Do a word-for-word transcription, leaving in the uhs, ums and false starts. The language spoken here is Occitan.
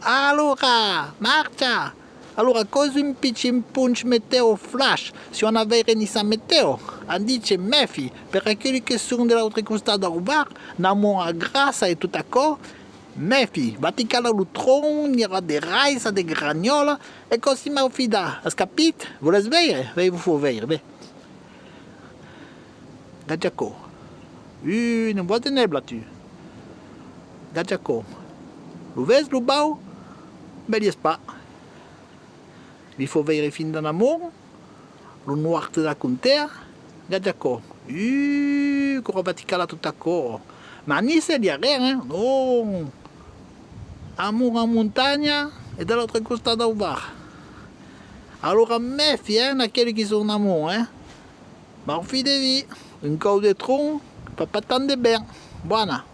Alora, marcha! Alora, aquò's un pichin ponch metèo flash, siam anats veire Nissan Meteo. An dich: mèfi, per aqueli que son de l'autre costat dau Var, n'amont a Grassa e tot aquò, mèfi, va-ti calar lo tronc, n'i aurà de raissas, de granhòlas, e cossí m'aufidar, as capit? Volètz veire? Vei, vos fau veire, ve. Gatz aquò. Uh, ne vòs de nèbla, tu? Gatz aquò. Lo ves, lo bau? Veliás pas. Vi fau veire fin d'en amont, lo nòrd de la Contea. Gatz aquò. Uh, quora va-ti calar tot aquò. Mas a Niça li a ren, eh? Non. Amont en montanha e de l'autre costat dau Var. Alora mèfi, eh, n'aqueli qui son en amont, eh? M'aufide-vi, un còup de tronc fa pas tant de ben. Bòna.